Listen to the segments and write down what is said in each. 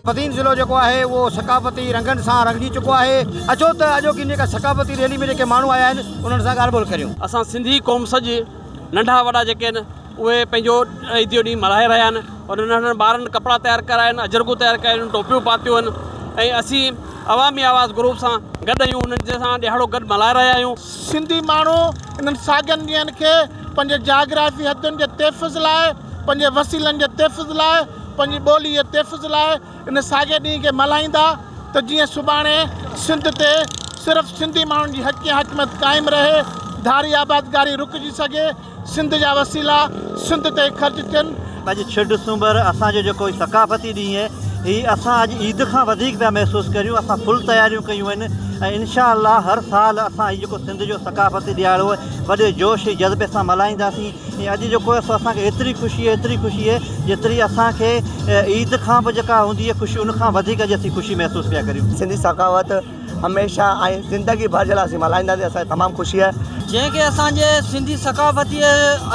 بدين ضلعو جيڪو آهي اهو ثقافتي رنگن سان رڱجي چڪو آهي. اچو ته اڄوڪي جيڪا ثقافتي ريلي ۾ جيڪي ماڻهو آيا آهن انهن سان ڳالهه ٻولهه ڪريون. اسان سنڌي قوم سڄي ننڍا وڏا جيڪي آهن اهي پنهنجو عيد جو ڏينهن ملهائي رهيا آهن اور ننڍن ٻارن ڪپڙا تيار ڪرايا آهن اجرڪون تيار ڪرايون آهن ٽوپيون پاتيون آهن ۽ اسين عوامي آواز گروپ سان گڏ آهيون انهن جي سان ڏهاڙو گڏ ملهائي رهيا آهيون. سنڌي ماڻهو انهن ساڳين ڏينهن کي پنهنجي جاگرافي حدن جي تحفظ لاء، پنهنجي وسيلن جي تحفظ لاء، پنهنجي ٻولي جي تحفظ لاء ان ساڳئي ڏينهن کي ملهائيندا ته جيئن سڀاڻي سنڌ تي صرف سنڌي ماڻهن جي حق ۽ حاڪميت قائم رهي، ڌاري آبادگاري رڪجي سگهي، سنڌ جا وسيلا سنڌ تي خرچ ٿين. اڄ ڇهه ڊسمبر اسان جو جيڪو هي ثقافتي ڏينهن هي اسان اڄ عيد کان وڌيڪ پيا محسوس ڪريون اسان فل تياريون ڪيون آهن ۽ انشاء الله هر سال اسان هي جيڪو سنڌ جو ثقافتي ڏهاڙو آهي وڏي جوش ۽ جذبي سان ملهائينداسين ۽ اڄ جيڪو آهي سو اسان کي ايتري خوشي آهي ايتري خوشي آهي جيتري اسان کي عيد کان به جيڪا هوندي آهي خوشي ان کان وڌيڪ اڄ اسين خوشي محسوس پيا ڪريون. سنڌي ثقافت هميشه ۽ زندگي ڀر جي لاء اسين ملهائينداسين اسان کي تمام خوشي آهي. جنهن کي اسان جي سنڌي ثقافتي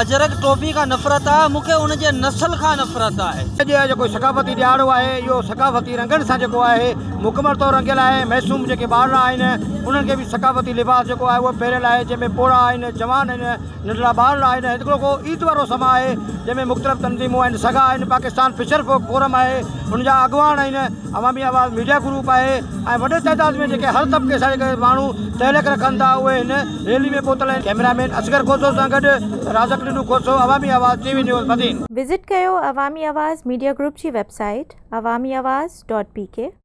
اجرڪ ٽوپي کان نفرت آهي مون کي ان جي نسل کان نفرت آهي. اڄ جيڪو ثقافتي ڏهاڙو آهي اهو ثقافتي رنگن سان جيڪو آهي مڪمل طور رنگيل آهي معصوم جيڪي ٻارڙا آهن انهن کي به ثقافتي لباس جيڪو آهي اهو پهريل آهي جنهن ۾ پوڙها آهن جوان آهن ننڍڙا ٻارڙا آهن هڪڙو ڪو عيد وارو سما آهي جنهن ۾ مختلف تنظيمون آهن سگا آهن پاڪستان فشر فوڪ فورم آهي ان جا اڳواڻ آهن عوامي آواز ميڊيا گروپ آهي ۽ وڏي تعداد ۾ جيڪي هر طبقي سان جيڪي ماڻهو تعلق رکن ٿا اهي هن ريلي ۾ پهتل آهن ڪئميرا مين اصغر کوسو سان گڏ رازق ڏنو کوسو عوامي آواز ٽي وي نيوز بدين. وزٽ ڪيو عوامي آواز ميڊيا گروپ جي web site Awami Awaz dot P K.